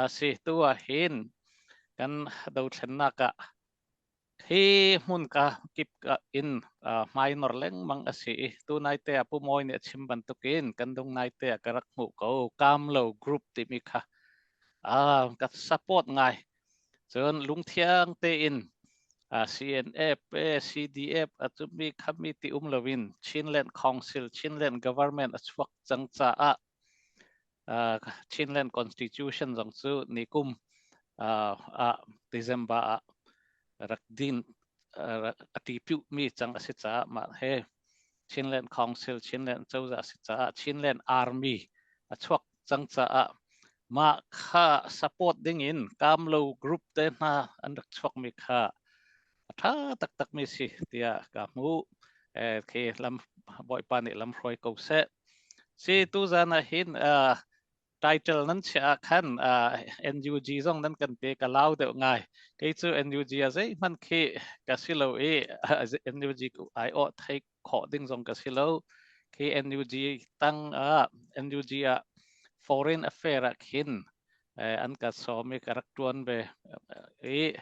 Si tu ah hin kan dothlennak ah hi hmunka kip in hmainor lengmang a si i tunai te ah Pu Mawi nih a chim bantukin kan dungnai te ah ka rak hmuh ko Kamlo Group timi kha ka support ngai. Cun lungthiang tein CNF, CDF a cumi khami ti um loin Chinland Council, Chinland Government a chuak cang caah Chinland Constitution zong cu nikum ah December ah rak din a ti mi cang a si caah mah he Chinland Council, Chinland cozah a si caah Chinland Army a chuak cang caah mah kha support ding in Kamlo group te hna an rak chuak mi kha a ṭha taktak mi si tiah ka hmuh. Khi lam Bawipa nih lam hruai ko seh. Si tuzan ah hin title nan chiah ah khan NUG zong nan kan pe ka lau deuh ngai. Kei cu NUG a zeihmanh khi ka si lo i NUG ai awh thei khawh ding zong ka si lo. Khi NUG tang ah NUG ah foreign affair ah khin an ka sawm i ka rak ṭuan ve i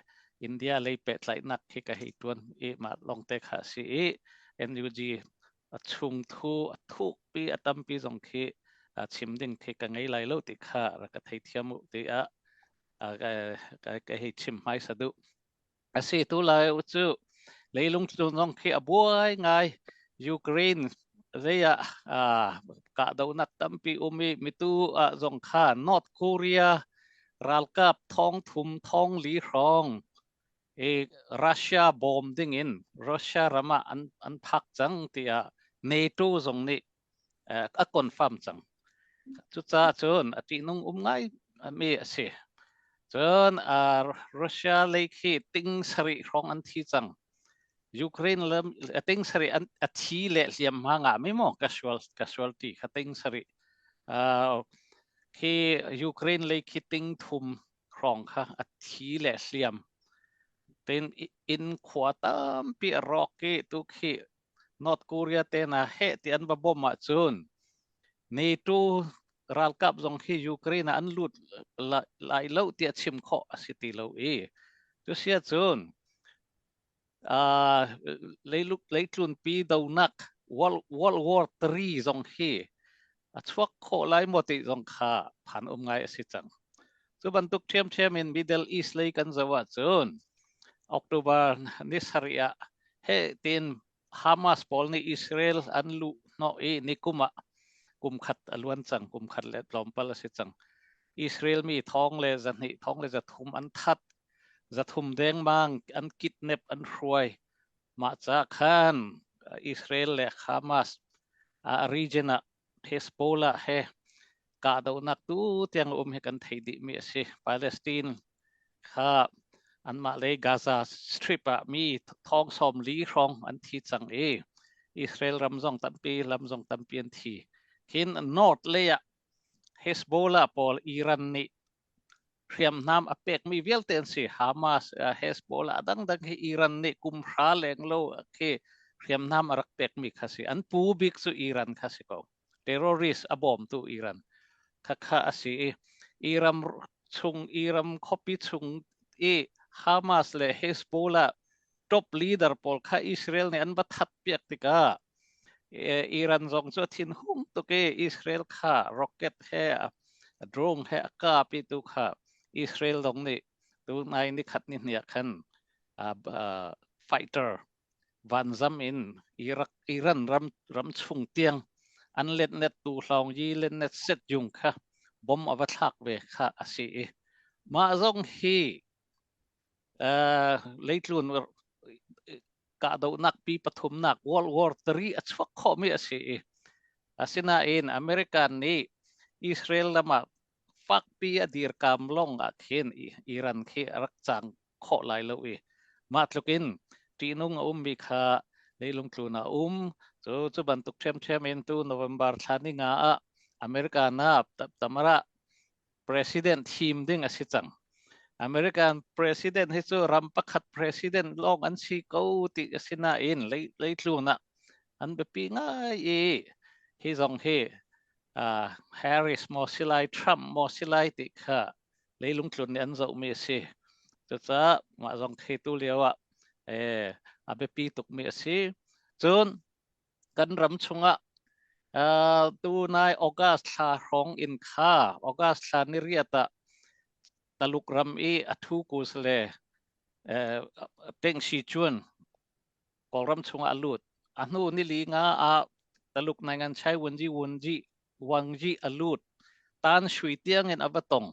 India lei pehtlaihnak khi ka hei ṭuan i mah lawngte kha a si i NUG a chungthu a thukpi a tampi zong khi chim ding khi ka ngei lai lo ti kha rak ka theithiam u tiah ka hei chim hmaisa duh. A si tu lai cu leilung zong khi a buai ngai. Ukraine zei ah kahdohnak tampi um i mitu ah zong kha North Korea ralkap thong thum thong li hrawng i Russia bawm ding in Russia ram ah an phak cang tiah NATO zong nih a confirm cang. Cucaah cun a ṭihnung um ngai mi a si. Cun Russia lei khi ting sarih hrawng an thi cang. Ukraine lam ting sarih an a thi le hliamhma ngah mi maw casualty kha ting sarih. Khi Ukraine lei khi ting thum hrawng kha a thi le hliam. Tin inn khua tampi a rawk i tu khi North Korea te na heh ti an va bom ahcun NATO ralkap zong khi Ukraine ah an lut lai lo tiah chim khawh a si ti lo i cusia cun leitlunpi donak World War III zong hi a chuak khawh lai maw ti zong kha phan um ngai a si cang. Cu bantuk ṭhiamṭhiam in Middle East lei kan zoh ahcun October ni sarih ah he tiin Hamas pawl nih Israel an luh hnawh i nikum ah kum khat a luan cang, kum khat le tlawmpal a si cang. Israel mi thong le zahnih thong le zathum an that, zathum dengmang an kidnap an hruai. Mah ca khan Israel le Hamas a region ah Hezbollah he kahdohnak tu tiang um hi kan thei dihmi a si. Palestine kha anmah lei Gaza Strip ah mi thong sawm li hrawng an thi cang i Israel ram zong tampi lam zong tampi an thi. Khin North lei ah Hezbollah pawl Iran nih hriamnam a pekmi vialte an si. Hamas, Hezbollah a dangdang hi Iran nih kum hra leng lo khi hriamnam a rak pekmi kha si. An pu bik cu Iran kha si ko. Terrorist a bawmtu Iran kha kha a si i Iran chung Iran khuapi chung i Hamas le Hezbollah top leader pawl kha Israel nih an va that piak tikah Iran zong cu a thinhung tuk i Israel kha rocket he drone he a kap i tu kha Israel zong nih tu nai ni khat ni hniah khan fighter vanzam in Iraq Iran ram ram chung tiang an letnet tu hlawng yi letnet set yung kha bom a va thlak ve kha a si i mah zong hi leitlun kahdohnak pi pathumnak World War III a chuak khawhmi a si i asinain American nih Israel lam ah fakpi a dirkam lawng ah khin Iran khi a rak cang khawh lai lo i mah tluk in ṭihnung a ummi kha leilung tlun a um. Cu cu bantuk ṭhiamṭhiam in tu November thla ni nga ah America na tamara president thim ding a si cang. American president hi cu ram pakhat president lawng an si ko ti a si nain leitlun ah an biapi ngai i hi zong hi Harris maw si lai Trump maw si lai ti kha Leilung tlun nih an zohmi a si. Cucaah mah zong khi tu lio ah a biapi tukmi a si. Cun kan ram chungah tu nai August thla hrawng in kha August thla ni riat ah Taluk ram i a thu kus le Tengsi cun Kawlram chungah a lut. A hnu nili nga ah Taluk Naingan Chai Wunji Wunji Wang Yi a lut. Tan Shui tiangin a va tong.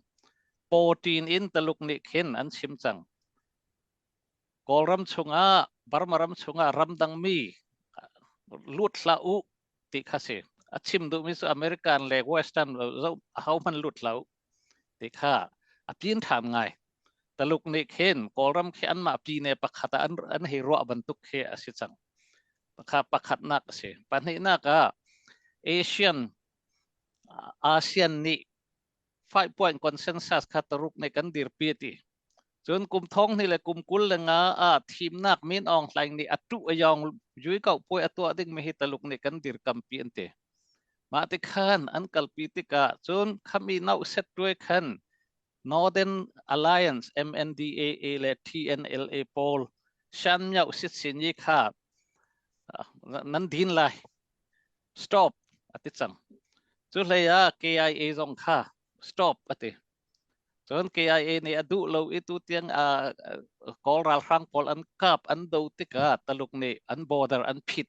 Pawṭin in Taluk nih khin an chim cang. Kawlram chungah, Burma ram chungah ramdangmi lut hlah u ti kha si. A chim duhmi cu American le Western zo ahohmanh lut hlah u ti kha a pin ṭhan ngai. Taluk nih khin Kawlram khi anmah pine pakhat ah an hei ruah bantuk khi a si cang. Kha pakhatnak a si. Pahnihnak ah Asian ASEAN nih 5 point consensus kha Taruk nih kan dirpi ti. Cun kum thong hnih le kum 25 ah thimnak Min Aung Hlaing nih a tuh a yong yui kau puai a tuah ding mi hi Taluk nih kan dirkampi an ti. Mah ti khan an kalpi tikah cun khami nau set tuai khan Northern Alliance MNDAA le TNLA pawl Shan Myo Sit Sin Yi kha nan din lai stop a ti cang. Cu hlei ah KIA zong kha stop a ti. Cun KIA nih a duh lo i tu tiang Kawl ralhrang pawl an kap an do tikah Taluk nih an border an phit.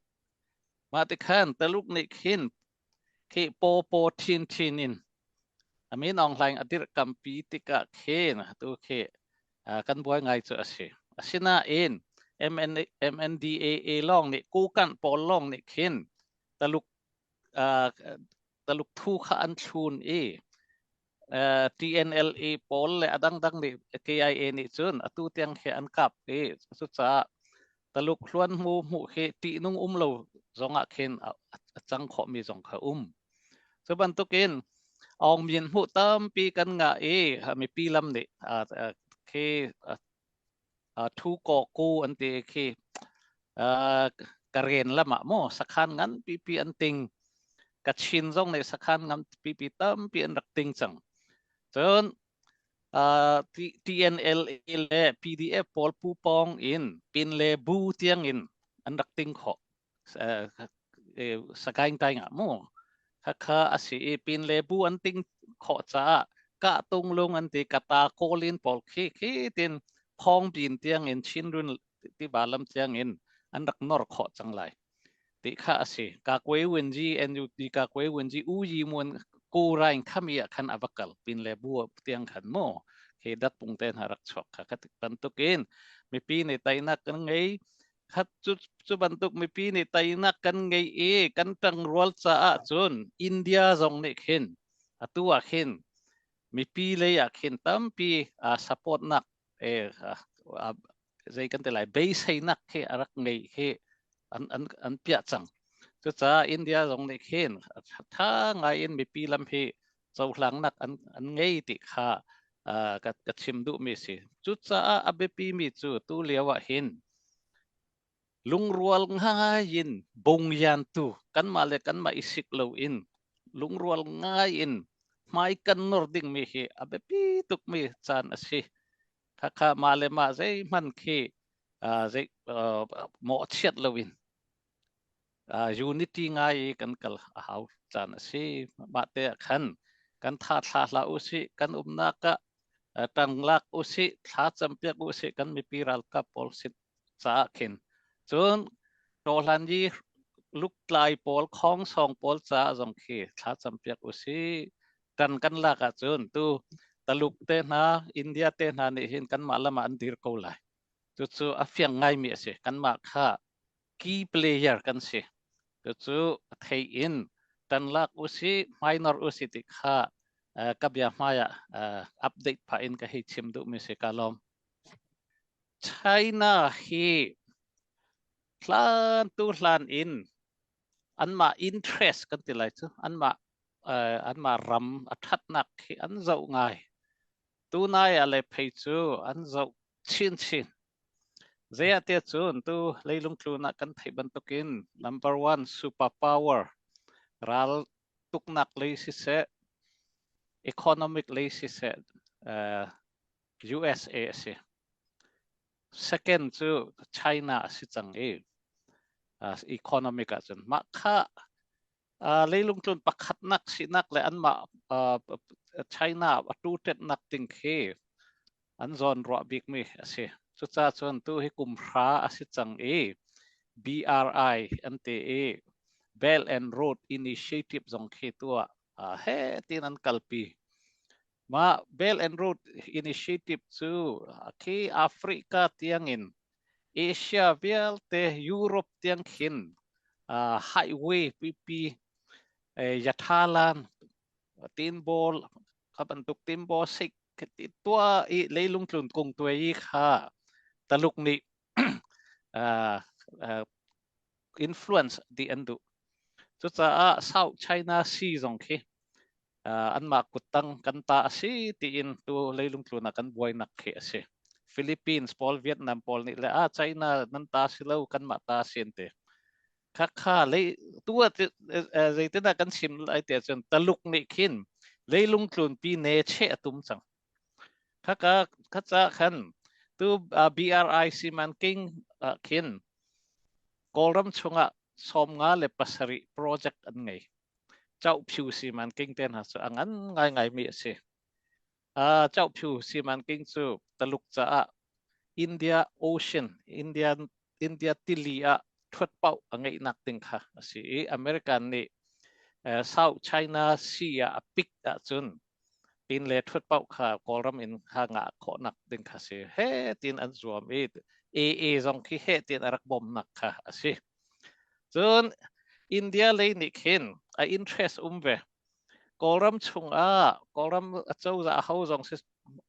Mah tikhan Taluk nih khin khi paw paw thin thin in a Min Aung Hlaing a dirhkampi tikah khin tu khi kan buai ngai cu a si. Asinain MN, MNDAA lawng nih Kokanh pawl lawng nih khin Taluk Taluk thu kha an thlun i TNLA pawl le a dangdang nih KIA nih cun atu tiang khi an kap i cucaah Taluk hluan hmu hmuh khi ṭihnung um lo zongah khin a cang khawhmi zong kha um. Cu bantukin Aung Min hmuh tampi kan ngah i mipi lam nih khi thu kaw ku an ti khi Karen lam ah maw sakhan ngan pipi an ting. Kachin zong nih sakhan ngan pipi tampi an rak ting cang. Cun TNLA le PDF pawl pupawng in pin le bu tiang in an rak ting khawh. Sagaing taing ah mu khakha a si i pin le bu an ting khawh caah kah tung lung an ti kata kawlin pawl khi khi tin phong bin tiang in Chinrun tiva lam tiang in an rak nor khawh cang lai ti kha a si. Ka kwe wen ji NUP ka kwe wen ji u yi mun ko rain khami ah khan ava kal pin le bu tiang khan mo he dat pung ten ha rak chuak kha kha bantukin mipi nih tainak kan ngei khat cu cu bantuk mipi nih teinak kan ngei i kan ṭangrual caah cun India zong nih khin atu ah khin mipi lei ah khin tampi support nak zei kan ti lai beiseinak khi a rak ngei khi an piah cang. Cucaah India zong nih khin ṭha ngai in mipi lam hi cohlangnak an ngei ti kha ka chim duhmi si. Cucaah a biapi mi cu tu lio ah hin lungrual ngai in bongyan tu kanmah le kanmah i sik loin lungrual ngai in hmai kan nor dingmi hi a biapi tukmi caan a si. Khakha mah le mah zeihmanh khi zei mawhchiat loin unity ngai i kan kal a hau caan a si. Mah te ah khan kan tha thla hlah usih, kan umnak ah ṭang lak usih, thla campiak usih kan mipi ralkap pawl sin caah khin. Cun tawhlan i luktlai pawl, khongsong pawl caah zong khi thla campiak usih. Ṭan kan lak ahcun tu Taluk te hna, India te hna nih hin kanmah lam ah an dir ko lai. Cucu a fiang ngaimi a si. Kanmah kha key player kan si. Cucu thei in tan lak usih, hmainor usih ti kha ka bia hmai ah update phah in ka hei chim duhmi si ka lawm. China hi hlan tu hlan in anmah interest kan ti lai cu anmah anmah ram a ṭhatnak khi an zoh ngai. Tunai ah le phei cu an zoh chinchin. Zeiahtiah cun tu leilung tlun ah kan theih bantukin number one super power ral tuknak lei siseh, economic lei siseh. USA a si. Second cu China a si cang i economic ahcun mah kha leilung tlun pakhatnak sinak le anmah China a tutetnak ding khi an zawn ruah bikmi a si. Cucaah cun tu hi kum hra a si cang i BRI an ti i Belt and Road Initiative zong khi tu ah he tiin an kalpi. Mah Belt and Road Initiative cu khi Africa tiangin Asia vialte Europe tiang khin highway pipi yathalan tinbawl kha bantuk tinbaw sik tua i leilung tlun kung tuai i kha Taluk nih influence di an duh. Cucaah South China Sea zong khi anmah kuttang kan ta a si tiin tu leilung tlun ah kan buainak khi a si. Philippines pawl Vietnam pawl nih le ah China nan ta si lo kanmah ta si an ti. Khakha lei tu ah zeitindah kan chim lai ti ahcun Taluk nih khin leilung tlunpi ne cheh a tum cang. Khaka khaca khan tu BRI simanking khin Kawlram chungah 57 project an ngei. Chauhphiu simanking te hna cu a ngan ngaingaimi a si. Chauhphiu simanking cu Taluk caah India Ocean, Indian India tili ah ṭhuat paoh a ngeihnak ding kha a si i American nih South China Sea ah a pik ahcun pin le ṭhuat paoh kha Kawlram in kha ngah khawhnak ding kha si. He tiin an zuam i AA zong khi he tiin a rak bawmnak kha a si. Cun India lei nih khin a interest um ve. Kawlram chungah Kawlram acozah aho zong si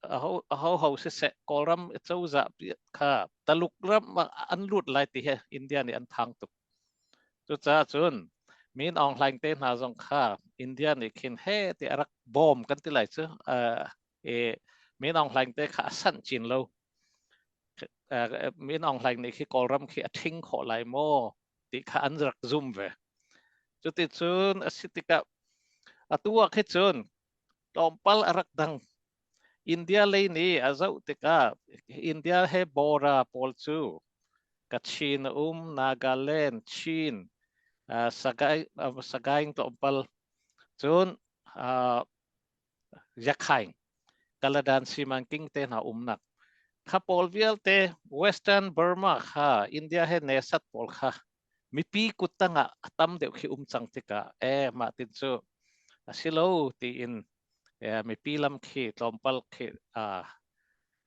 aho aho ho siseh Kawlram acozah kha Taluk ram ah an lut lai ti hi India nih an thang tuk. Cucaah cun Min Aung Hlaing te hna zong kha India nih khin he ti a rak bawm kan ti lai cu e Min Aung Hlaing te kha a sanh chin lo. Min Aung Hlaing nih khi Kawlram khi a ṭhing khawh lai maw ti kha an rak zum ve. Cuticun a si tikah atu ah khi cun tlawmpal a rak dang. India lei nih a zoh tikah India he border pawl cu Kachin a um, Nagaland, Chin, Sagaing tlawmpal cun Yakhaing, Kaladan Simanking te hna umnak. Kha pawl vialte Western Burma kha India he nesat pawl kha mipi kuttang ah a tam deuh khi um cang tikah e mah tin cu a si lo tiin mipi lam khi tlawmpal khi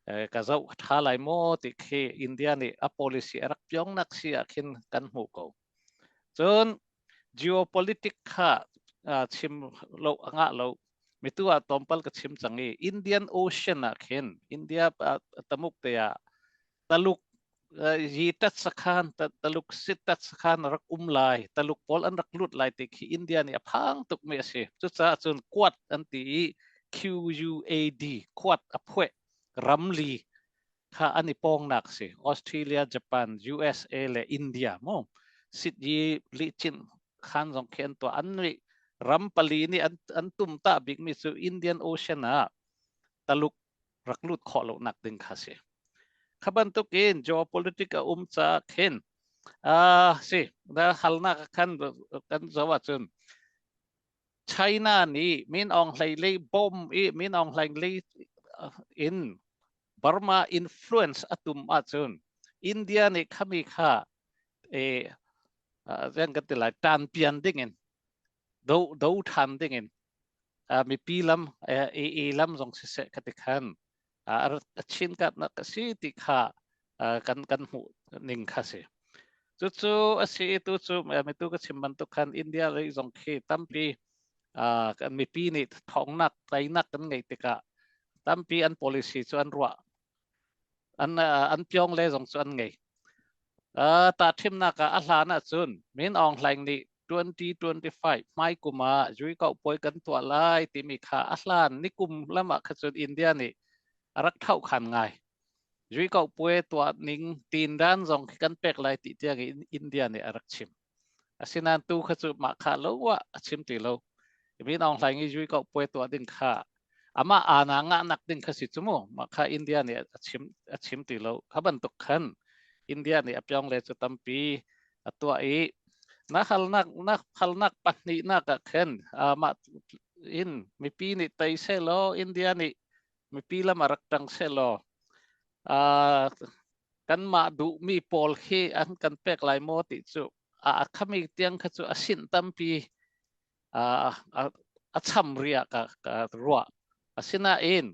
ka zoh tha lai maw ti khi India nih a policy a rak piongnak si ah khin kan hmuh ko. Cun geopolitic kha chim lo a ngah lo. Mitu ah tlawmpal ka chim cang i Indian Ocean ah khin India tamuk te ah Taluk yi tat sakhan Taluk sit tat sakhan rak um lai Taluk pawl an rak lut lai ti khi India nih a phang tuk mi a si. Cucaah cun Quad an ti i QUAD Quad a phueh ramli kha an i pawngnak si Australia, Japan, USA le India mu sit yi lihcin khan zong khi an tuah an nih ram pali nih an tum ta bikmi cu Indian Ocean ah Taluk rak lut khawh lo nak ding kha si. Kha bantukin geopolitics a um caah khin si halnak khan kan zoh ahcun China nih Min Aung Hlaing lei bom i Min Aung Hlaing lei in Burma influence a tum ahcun India nih khami kha e zeng kan ti lai tan pian ding in do do than ding in mipi lam e lam zong siseh ka ti khan a chin katnak a si ti kha kan kan hmuh ning kha si. Cucu a si i tu cu mitu ka chim bantuk khan India lei zong khi tampi kan mipi nih thawngnak teinak kan ngeih tikah tampi an policy cu an ruah an an pyong le zong cu an ngei. Ta thimnak ah a hlan ahcun Min Aung Hlaing nih 2025 hmai kum ah Zui Kau Puai kan tuah lai timi kha a hlan nikum lam ah kha cun India nih a rak thlauh khan ngai. Zui Kau Puai tuah ning tindan zong khi kan pek lai ti tiang in India nih a rak chim. Asinain tu kha cu mah kha lo ah a chim ti lo. Min Aung Hlaing i Zui Kau Puai tuah ding kha Amah ana ngahnak ding kha si cu mu. Mah kha India nih a chim ti lo. Kha bantuk khan India nih a pyong le cu tampi a tuah i na halnak pahnihnak ah khan mah in mipi nih tei selaw India nih mipi lam a rak ṭang selaw kanmah duhmi pawl khi an kan pek lai maw ti cu a khami tiang kha cu a sinh tampi a cham ri ah ka ruah. Asinain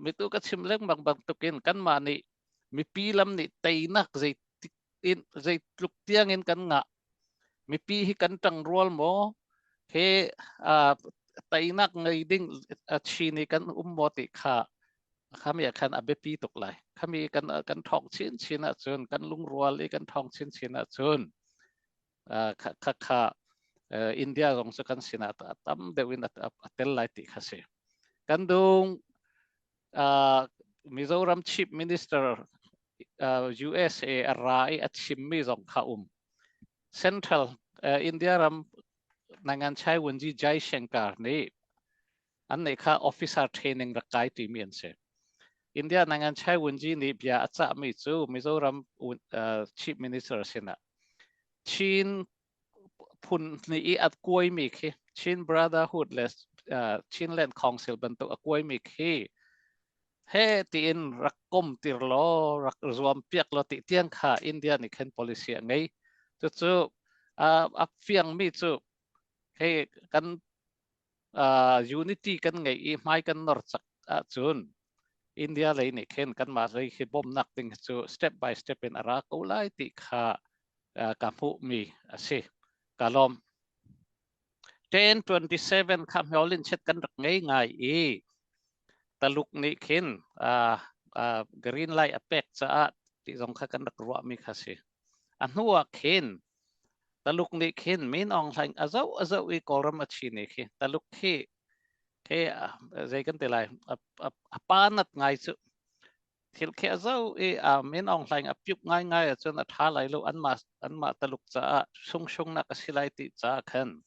mitu ka chim lengmang bantukin kanmah nih mipi lam nih teinak zeitluk tiangin kan ngah. Mipi hi kan ṭangrual maw? He teinak ngei ding Chin i kan um maw ti kha khami ah khan a biapi tuk lai. Khami kan ṭhawng chinchin ahcun kan lungrual i kan ṭhawng chinchin ahcun kha kha India zong cu kan sinah tam deuh in a tel lai ti kha si. Kan dung Mizoram Chief Minister USA a ra i a chimmi zong kha um. Central India ram Nangan Chai Wunji Jai Shankar nih an nih kha officer training rak kai timi an si. India Nangan Chai Wunji nih bia a cahmi cu Mizoram Chief Minister sinah Chin phun hnih i a kuaimi khi Chin Brotherhood le Chinland Council bantuk a kuaimi khi he tiin rak kom tir law rak zuam piak law ti tiang kha India nih khan policy a ngei. Cucu a fiangmi cu hei kan unity kan ngei i hmai kan nor cak ahcun India lei nih khin kanmah lei khi bawmhnak ding cu step by step in a ra ko lai ti kha ka hmuhmi a si. Ka lawm. 1027 kha hmyolin chet kan rak ngei ngai i Taluk nih khin green light a pek caah ti zong kha kan rak ruahmi kha si. A hnu ah khin Taluk nih khin Min Aung Hlaing a zoh a zoh i Kawlram a chin i khi Taluk khi khi zei kan ti lai a pa nat ngai cu thil khi a zoh i Min Aung Hlaing a piuk ngaingai ahcun a ṭha lai lo anmah anmah Taluk caah sungsungnak a si lai ti caah khan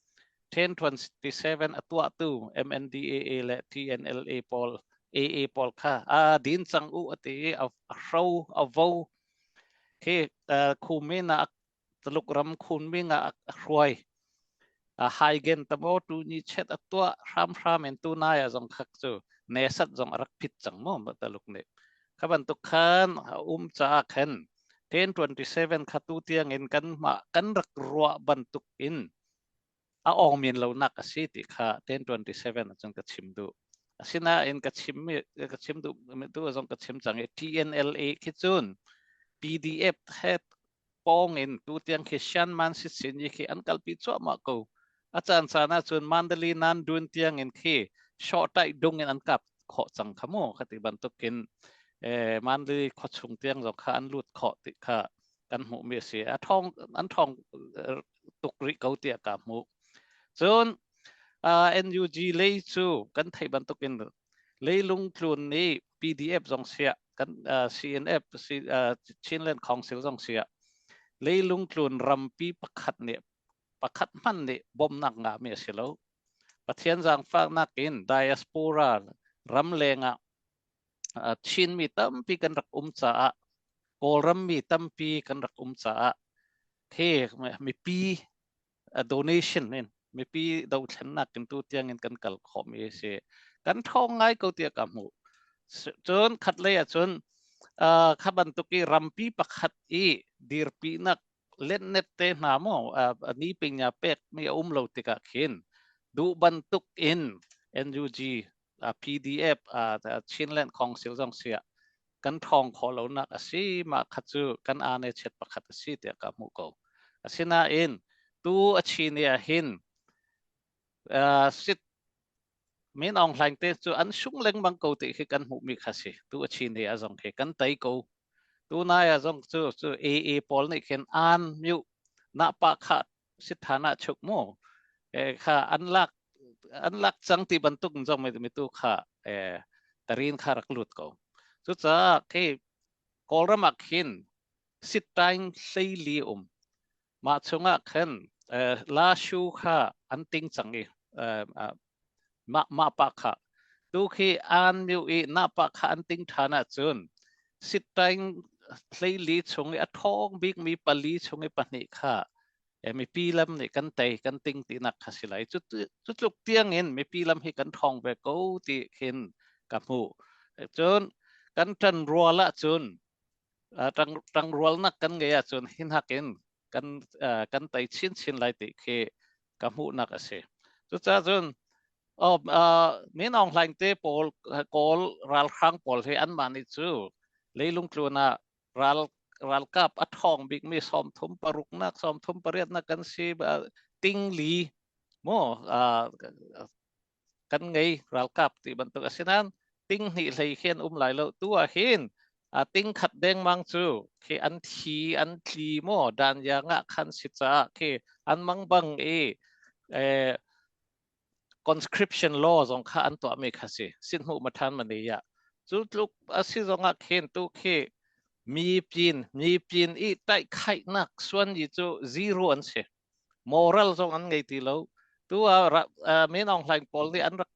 1027 a tuahtu MNDAA le TNLA pawl AA pawl kha a din cang u a ti i a hro a vo khi khumin ah Tuluk ram Kunming ah a hruai. Haigen tamo tu ni chet a tuah hramhram in tu nai ah zong khak cu nesat zong a rak phit cang mu Taluk nih. Kha bantuk khan a um caah khan 1027 kha tu tiang in kan mah kan rak ruah bantuk in a awng men lonak a si ti kha 1027 ahcun ka chim duh. Asinain ka chim ka chim duh tu zong ka chim cang i TNLA khi cun PDF he pawng in tu tiang khi Shan Man Sitsin yi khi an kalpi cuahmah ko. A caan caan ahcun Mandalay nan dun tiang in khi shawhtaih dung in an kap khawh cang kha mu khati bantukin eh, Mandalay khuachung tiang zong kha an lut khawh ti kha kan hmuhmi a si. A thong an thong tuk rih ko tiah ka hmuh. Cun NUG lei cu kan theih bantukin leilung tlun nih PDF zong siah kan CNF Chinland Council zong siah leilung tlun rampi pakhat nih pakhat hmanh nih bawmhnak ngahmi a si lo. Pathian zaangfahnak in diaspora ramleng ah Chinmi tampi kan rak um caah Kawlram mi tampi kan rak um caah khi mipi donation in mipi dothlennak in tu tiang in kan kal khawhmi a si. Kan ṭhawng ngai ko tiah ka hmuh. Cun khatlei ahcun kha bantuk i rampi pakhat i dirpinak letnet te hna maw ni pingnya pek mi a um lo tikah khin duh bantuk in NUG PDF Chinland Council zong siah kan ṭhawng khawh lonak a si mah kha cu kan aa chiat pakhat a si tiah ka hmuh ko. Asinain tu a chin ah hin sit Min Aung Hlaing te cu an sung lengmang ko ti khi kan hmuhmi kha si. Tu a chin a zong khi kan tei ko. Tu nai a zong cu cu AA pawl nih khin an myu na pa kha sitthana chuk mu kha an lak an lak cang ti bantuk zong mi tu kha tarin kha rak lut ko. Cucaah khi Kawlram ah khin sittaing hleili um. Mah chungah khan Lashu kha an ting cang i mah mah pa kha. Tu khi an miu i na pa kha an ting ṭhan ahcun sittaing hleili chung i a ṭhawng bikmi pali chung i pahnih kha mipi lam nih kan tei kan ting tinak kha si lai. Cu tluk tiang in mipi lam hi kan ṭhawng ve ko ti khin ka hmuh. Cun kan ṭan rual ahcun ṭangrualnak kan ngei ahcun hin hakin kan kan tei chinchin lai ti khi ka hmuhnak a si. Cucaah cun Min Aung Hlaing te pawl Kawl ralhrang pawl hi anmah nih cu leilung tlun ah ral ralkap a ṭhawng bikmi 36nak 38nak kan si ting li maw kan ngei ralkap ti bantuk a si nain ting hnih hlei khi an um lai lo. Tu ah hin ting khat dengmang cu khi an thi an tli maw dan yang ah khan si caah khi an mang bang i conscription law zong kha an tuahmi kha si sinhmuh mathan mani ya cu tluk a si zong ah khin tu khi mi pin mi pin i taih khaihnak suan yi cu zero an si. Moral zong an ngei ti lo. Tu ah Min Aung Hlaing pawl nih an rak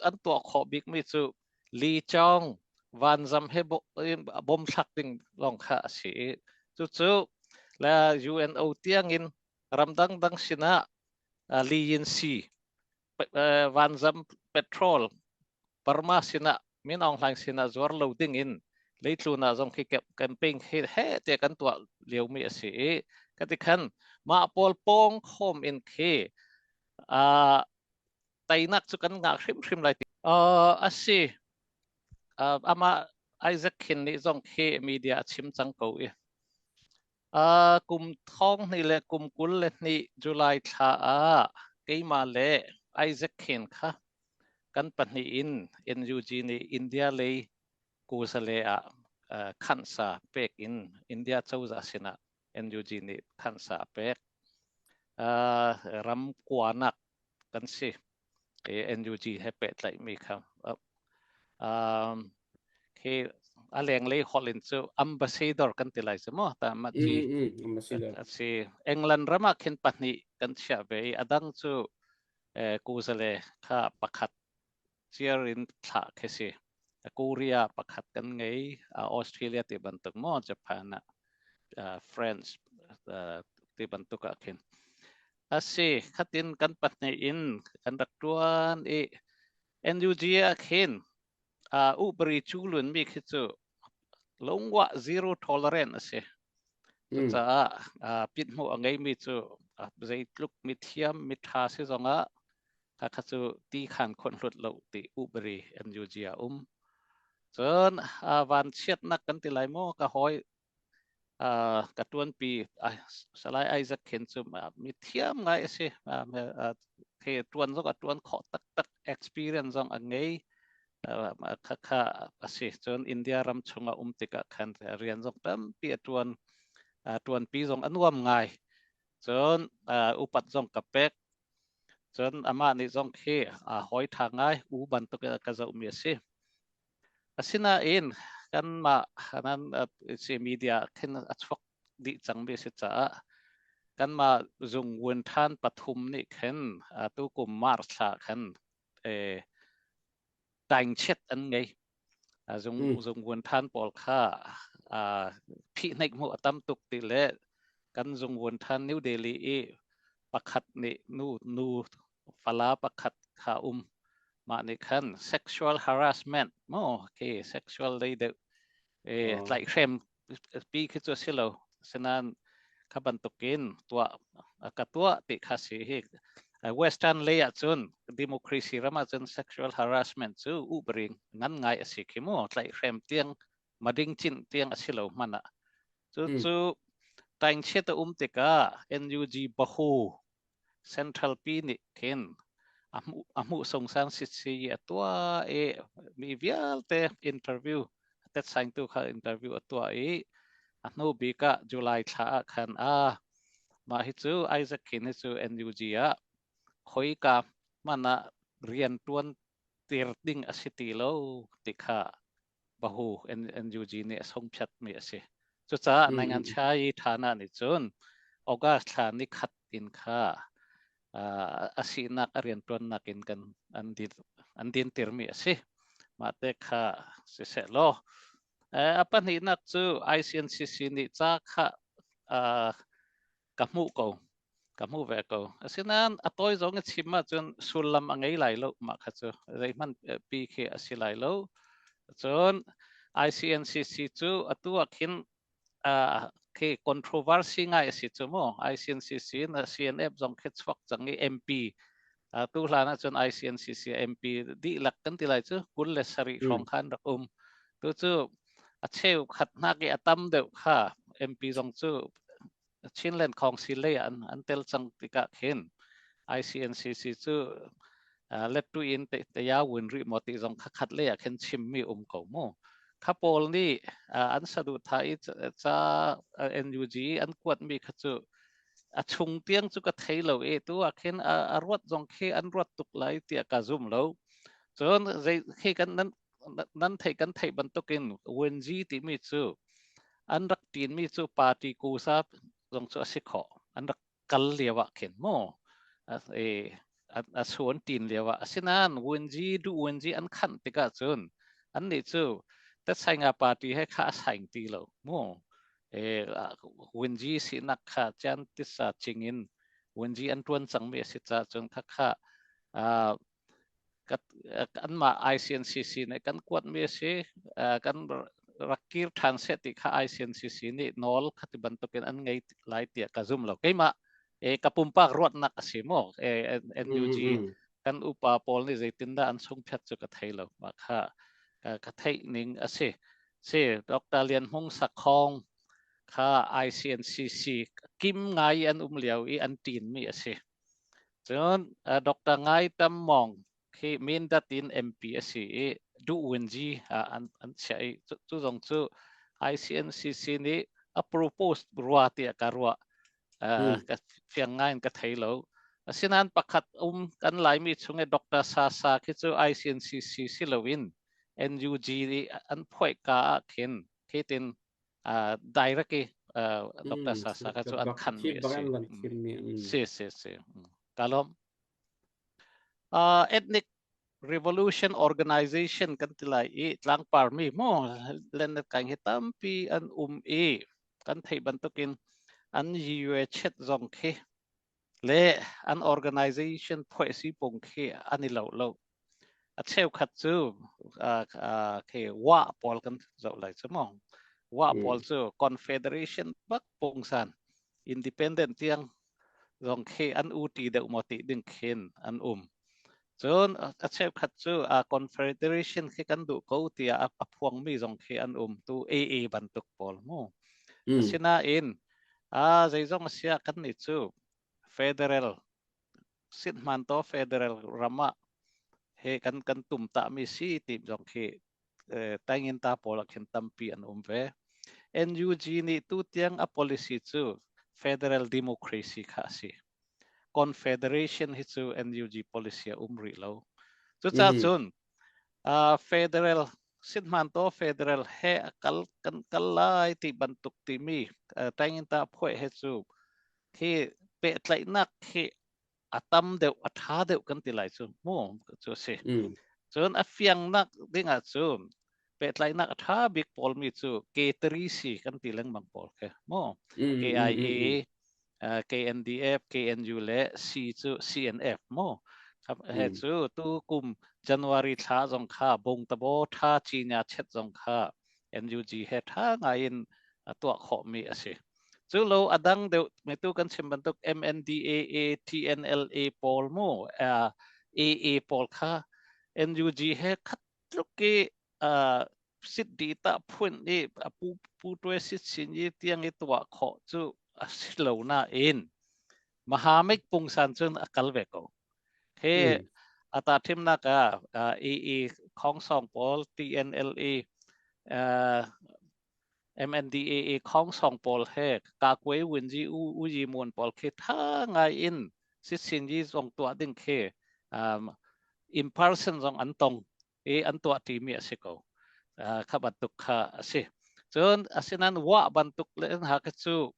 an tuah khawh bikmi cu Li Chong vanzam he bom thlak ding lawng kha a si i cucu le UNO tiangin ramdang dang sinah Li Yin Si vanzam petrol Burma sinah Min Aung Hlaing sinah zuar lo ding in leitlun ah zong khi campaign khi he te kan tuah liomi a si i kati khan mah pawl pawng khawm in khi teinak cu kan ngah hrimhrim lai ti a si. Amah Isaac Khin nih zong khi media a chim cang ko i kum thong hnih le kum 22 July thla ah keimah le Isaac Khin kha kan pahnih in NUG nih India lei kusale ah khansa pek in India cozah sinah NUG nih khansa a pek. Ram kuanak kan si. NUG he pehtlaihmi kha. Khi a lenglei holh in cu ambassador kan ti lai cu maw ta ma ti si England ram ah khin pahnih kan chiah ve i a dang cu kuzale kha pakhat ciar in thlah khi si. Korea pakhat kan ngei, Australia ti bantuk maw Japan ah France ti bantuk ah khin. Asi khatin kan pahnih in kan rak tuan i NUG ah khin ubari cu lun mi khi cu lungwa zero tolerance a si. Cucaah pit hmuh a ngeimi cu zeitluk mithiam mitha si zongah kha cu ti khan khon hlut lo ti ubari NUG ah um. Cun van chiatnak kan ti lai maw ka hawi ka ṭuanpi Salai Isaac khin cu mi thiam ngai a si. Khi ṭuan zong a ṭuan khawh taktak, experience zong a ngei. Khakha a si. Cun India ram chungah um tikah khan rian zong tampi a ṭuan. Ṭuanpi zong a nuam ngai. Cun upat zong ka pek. Cun amah nih zong khi hawi ṭha ngai, u bantuk in a ka zohmi a si. Asinain kanmah nan si media khin a chuak dih cangmi a si caah kanmah zung vuanthan pathum nih khin atu kum March thla khan taingchiat an ngei. Zung zung vuanthan pawl kha phihhnaih hmuh a tam tuk ti le kan zung vuanthan New Delhi i pakhat nih nu nu fala pakhat kha um mah nih khan sexual harassment maw khi sexual lei deuh tlaihhrem pi khi cu a si lo asinain kha bantukin tuah ka tuah ti kha si hi western lei ahcun democracy ram ahcun sexual harassment cu ubering ngan ngai a si khi mu tlaihhrem tiang mading cin tiang a si lo hmanh ah cu cu taingchiat a um tikah NUG bahu Central pi nih khin a hmuh sungsang sitsi a tuah i mi vialte interview tetsaingtu kha interview a tuah i a hnu bik ah July thla ah khan a mah hi cu Isaac Khin hi cu NUG ah khoika hmanh ah rian tuan tir ding a si ti lo ti kha bahu NUG nih a sungphiatmi a si. Cucaah Naingan Chai Thana nih cun August thla ni khat in kha a sinak a rianṭuannak in kan an din an dintirmi a si. Mah te kha siseh law a pahnihnak cu ICNCC nih ca kha ka hmuh ko ka hmuh ve ko. Asinain a tawi zong i chim ahcun sullam a ngei lai lo mah kha cu zeihmanh pi khi a si lai lo. Cun ICNCC cu atu ah khin khi controversy ngai a si cu mu. ICNCC na CNF zong khi chuak cang i MP tu hlan ahcun ICNCC MP dihlak kan ti lai cu 27 hrawng khan rak um. Tu cu a cheu khat hnak i a tam deuh kha MP zong cu Chinland Council lei ah an tel cang tikah khin ICNCC cu lettu in te win rih maw ti zong kha khat lei ah khin chimmi um ko mu. Kha pawl nih an saduhthah i ca NUG an kuatmi kha cu a chung tiang cu ka thei lo i tu ah khin a ruat zong khi an ruat tuk lai tiah ka zum lo. Cun zei khi kan nan nan theih kan theih bantukin Wenzi timi cu an rak tinmi cu party kusa zong cu a si khawh. An rak kal lio ah khin mu a suan tin lio ah asinain Wenzi du Wenzi an khanh tikah cun annih cu Tetsainga party he kha a saing ti lo mu. Wenzi sinak kha chan tisa ching in Wenzi an tuan cangmi a si ca cun kha kha anmah ICNCC nih kan kuatmi a si. Kan rak kir ṭhan seh ti kha ICNCC nih nawl kha ti bantukin an ngei lai tiah ka zum lo. Keimah ka pumpak ruatnak a si maw? NUG kan upa pawl nih zeitindah an sungphiat cu ka thei lo. Mah kha ka theih ning a si. Si Dr. Lian Hmung Sakhong kha ICNCC kim ngai an um lio i an ṭinmi a si. Cun Dr. Ngai Tam Mawng khi Mindat in MP a si i Duh Win Ji an chiah i cu zong cu ICNCC nih a propose rua tiah ka ruah. Ka fiang ngai in ka thei lo. Asinain pakhat um kan Laimi chung i Dr. Sa Sa khi cu ICNCC si loin NUG nih an phuaih ka ah khin khitin direct i Dr. Sasa kha cu an khan mi a si. Si si si. Ka lawm. Ethnic Revolution Organization kan ti lai i tlangpar mi mu len kai hi tampi an um i kan theih bantukin an yue chet zong khi le an organization phuai si pung khi an i lo lo. A cheukhat cu khi wa pawl kan zoh lai cu mu. Wa pawl cu confederation bak pungsan independent tiang zong khi an uti deuh maw ti ding khin an um. Cun a cheukhat cu confederation khi kan duh ko tiah a phuangmi zong khi an um tu AA bantuk pawl mu. Asinain zeizong a siah kan nih cu federal sithmantaw federal ram ah he kan kan tum tami si ti zong khi tangin ta pawl ah khin tampi an um ve. NUG nih tu tiang a policy cu federal democracy kha a si. Confederation hi cu NUG policy a um rih lo. Cucaah cun federal sithmantaw federal he a kal kan kal lai ti bantuk timi tangin ta phuai he cu khi pehtlaihnak khi a tam deuh a ṭha deuh kan ti lai cu mu cu a si. Cun a fiangnak ding ah cun pehtlaihnak a ṭha bik pawl mi cu K3C kan ti lengmang pawl khi mu KIA KNDF KNU le C cu CNF mu he cu tu kum January thla zong kha bungtabo tha chinya chet zong kha NUG he ṭha ngai in a tuah khawhmi a si. Cu lo a dang deuh metu kan chim bantuk MNDAA, TNLA pawl mu AA pawl kha NUG he khat tluk i sit di ta phun i a pu pu tuai sit sin i tiang i tuah khawh cu a si lo nain Mahamik pungsan cun a kal ve ko. He ata thimnak ah EE Khongsong pawl TNLA MNDAA khongsong pawl he Kakuai Winzi U U Yi Mun pawl khi tha ngai in Sitsin Yi zong tuah ding khi in person zong an tong i an tuah ṭimi a si ko. Kha bantuk kha a si. Cun asinain wah bantuk le hna kha cu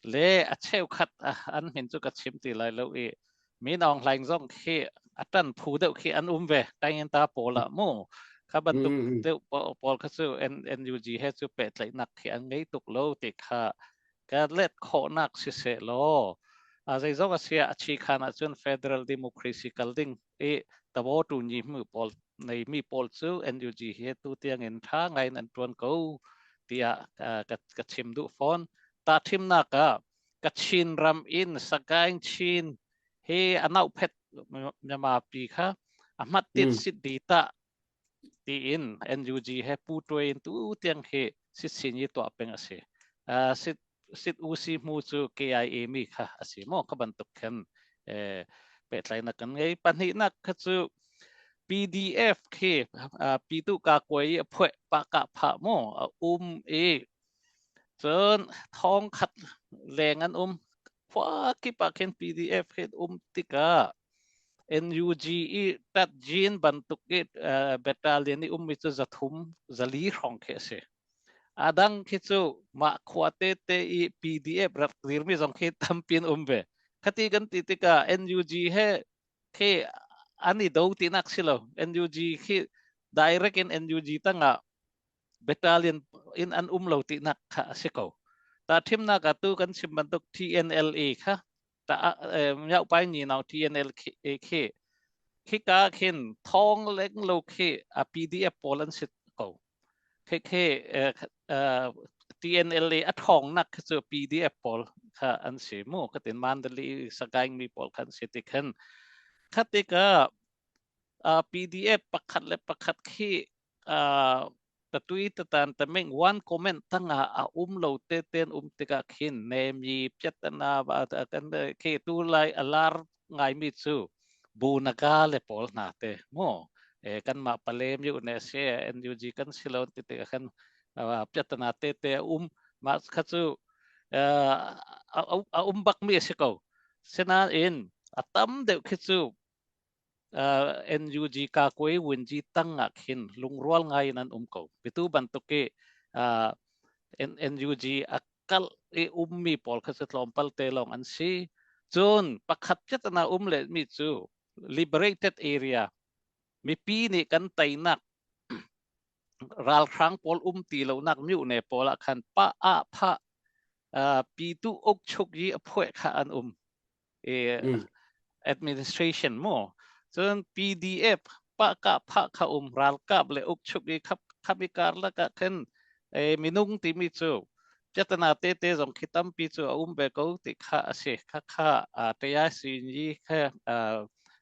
le a cheukhat an min cu ka chim ti lai lo i Min Aung Hlaing zong khi a ṭan phu deuh khi an um ve. Taingin ta pawl ah mu. Kha bantuk deuh pawl kha cu NUG he cu pehtlaihnak khi an ngei tuk lo ti kha ka let khawhnak siseh law zeizong a si ah a chikhan ahcun federal democracy kal ding i tabo tu nyi mu pawl nei mi pawl cu NUG he tu tiang in tha ngai in an tuan ko tiah ka chim duh fawn. Ta thimnak ah Kachin ram in Sagaing Chin he anau phet Myanmar pi kha a hmat tit sit di ta tiin NUG he pu tuai in tu tiang hi sit sin i tuah peng a si. Sit sit UC mu cu KIA mi kha a si maw kha bantuk khan pehtlainak kan ngei. Pahnihnak kha cu PDF khi pitu ka kuai i a phueh pa ka pha maw a um i cun thong khat leng an um khua kip ah khin PDF khi um tikah NUG i tatjin bantuk i battalion i ummi cu 300 400 hrawng khi a si. A dang khi cu mah khua tete i PDF rak dirmi zong khi tampi an um ve. Khati kan ti tikah NUG he khi an i do tinak si lo. NUG khi direct in NUG tangah battalion in an um lo tinak kha a si ko. Ta thimnak ah tu kan chim bantuk TNLA kha ta myauk pai ni nau TNL khi khika khin thong leng lo khi a PDF pawl an sit ko khi khi TNLA a thong nak khi cu PDF pawl kha an si mu katin Mandalay Sagaing mi pawl khan si ti khan khatika PDF pakhat le pakhat khi tatui tatan taming one comment tanga a um lo te ten um tikah khin nemi piatana kan khi tu lai alar ngai mi cu bu naga le pawl hna te mo e kan ma palem yu ne se NUG kan silo ti te khan piatana te te um ma kha chu a um bak mi si ko sinain a tam deuh khi chu NUG kakwe wunji tang ah khin lungrual ngai in an um ko. Pitu bantuk i NUG a kal i ummi pawl kha cu tlawmpal te lawng an si. Cun pakhat na um le mi cu liberated area mipi nih kan teinak ralhrang pawl um ti lonak myone pawl ah khan pa ah pha pitu uk chuk yi a phueh kha an um. Administration mu cun PDF pa ka pha kha um ralkap le ukchuk i khap khap i karlak ah khin minung timi cu piatana te te zong khi tampi cu a um ve ko ti kha a si kha kha TICG kha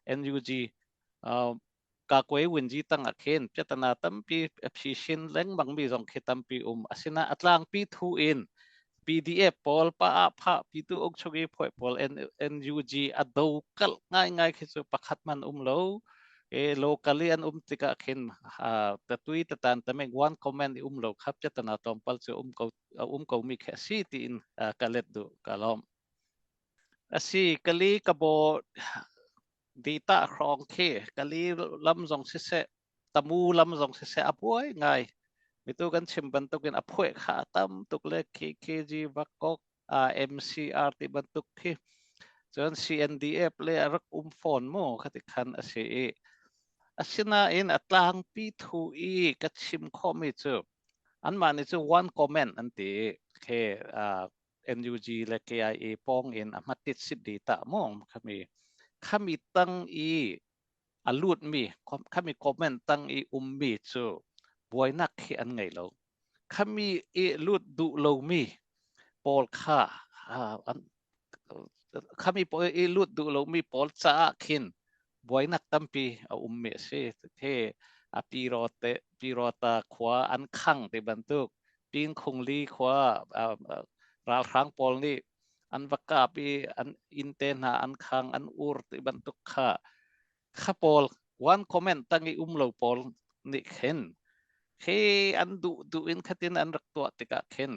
NUG kakwe winji tang ah khin piatana tampi a phishin lengmang mi zong khi tampi um asina a tlangpi thu in PDF pawl pa ah pha pitu uk chugi phoi pawl NUG a do kal ngai ngai khi chu pakhat man um lo e locally an um tikah khin tatui tatan tameng one comment i um lo khap chatana tompal chu um ko um ko mi khe si ti in ka let du ka lom asi kali kabo Dita hrawng khi Kali lam zong siseh, Tamu lam zong siseh a buai ngai. Mitu kan chim bantukin a phueh kha a tam tuk le KKG, Vakok, MCR ti bantuk khi cun CNDF le a rak um fawn mu khati khan a si i asinain a tlangpi thu i ka chim khawhmi cu anmah nih cu one comment an ti i khi NUG le KIA pawng in a hmatit sit di ta mong khami khami tang i a lut mi khami comment tang i ummi cu buainak khi an ngei lo khami i lut duh lo mi pawl kha an khami pawl i lut duh lo mi pawl caah khin buainak tampi a ummi a si. Te a pirote pirota khua an khang ti bantuk Pinkhungli khua ralhrang pawl nih an va kap i an inn te hna an khang an ur ti bantuk kha kha pawl one comment tang i um lo pawl nih khin khi an duh duh in khatin an rak tuah tikah khin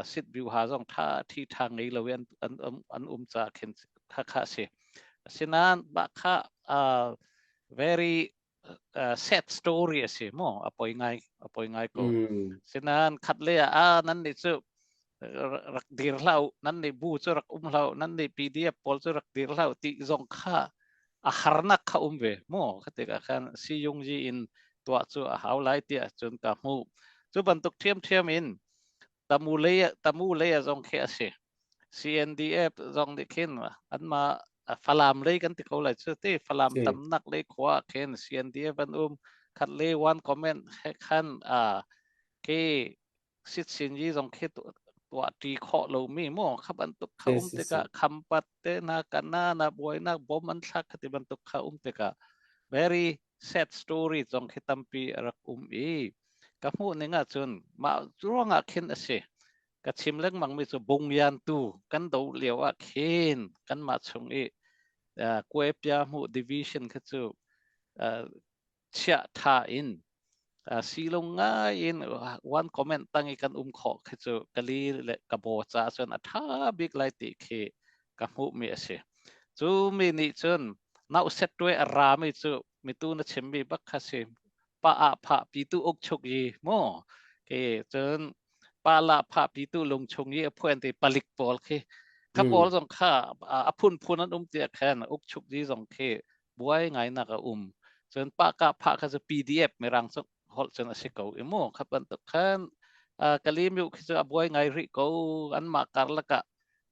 sit view ha zong tha thi tha ngei lo i an an an um ca khin kha kha si. Asinain mah kha very sad story a si mu a poi ngai a poi ngai ko. Sinain khat le ah nan nih cu rak dir hlah u nan nih bu cu rak um hlah u nan nih PDF pawl cu rak dir hlah u ti zong kha a harnak kha um ve mu kha tikah khan Siyungyi in tuah cu a hau lai tiah cun ka hmuh. Cu bantuk ṭhiamṭhiam in tamu lei tamu lei zong khi a si. CNDF zong nih khin anmah Falam lei kan ti ko lai cu ti Falam Si. tamnak lei khua ah khin CNDF an um khat le one comment he khan a khi sitsin yi zong khi tuah ṭi khawh lomi mu kha bantuk kha Si um si si. tikah khampat te na kana na buainak bom an thlak khati bantuk kha um tikah very sad story zong khi tampi a rak um i ka hmuh ning ahcun mah ruangah khin a si ka chim lengmang mi cu bungyan tu kan do lio ah khin kanmah chung i kuepia hmuh division kha cu chiah tha in silung ngai in one comment tang i kan um khawh khi cu kali le ka bo ca cun a tha bik lai ti khi ka hmuh mi a si. Cu mi nih cun nau set tuai a ra mi cu mitu na chim mi bak kha si pa ah pha pi tu uk chuk yi mu ke cun pa la pha pi tu lung chung i a phuan ti palik pawl khi kha pawl Mm. zong kha a phun phun an um tia khan uk chuk ji zong khi buai ngai nak a um cun pa ka pha kha cu PDF mirang cu holh cun a si ko i mu kha bantuk khan Kalymyo khi cu a buai ngai rih ko anmah karlak ah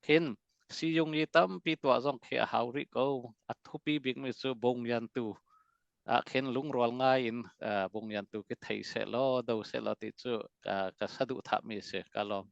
khin siyung i tampi tuah zong khi a hau rih ko a thupi bikmi cu bungyan tu ah khin lungrual ngai in bungyan tu khi thei seh law do seh law ti cu ka saduhthah mi si ka lawm.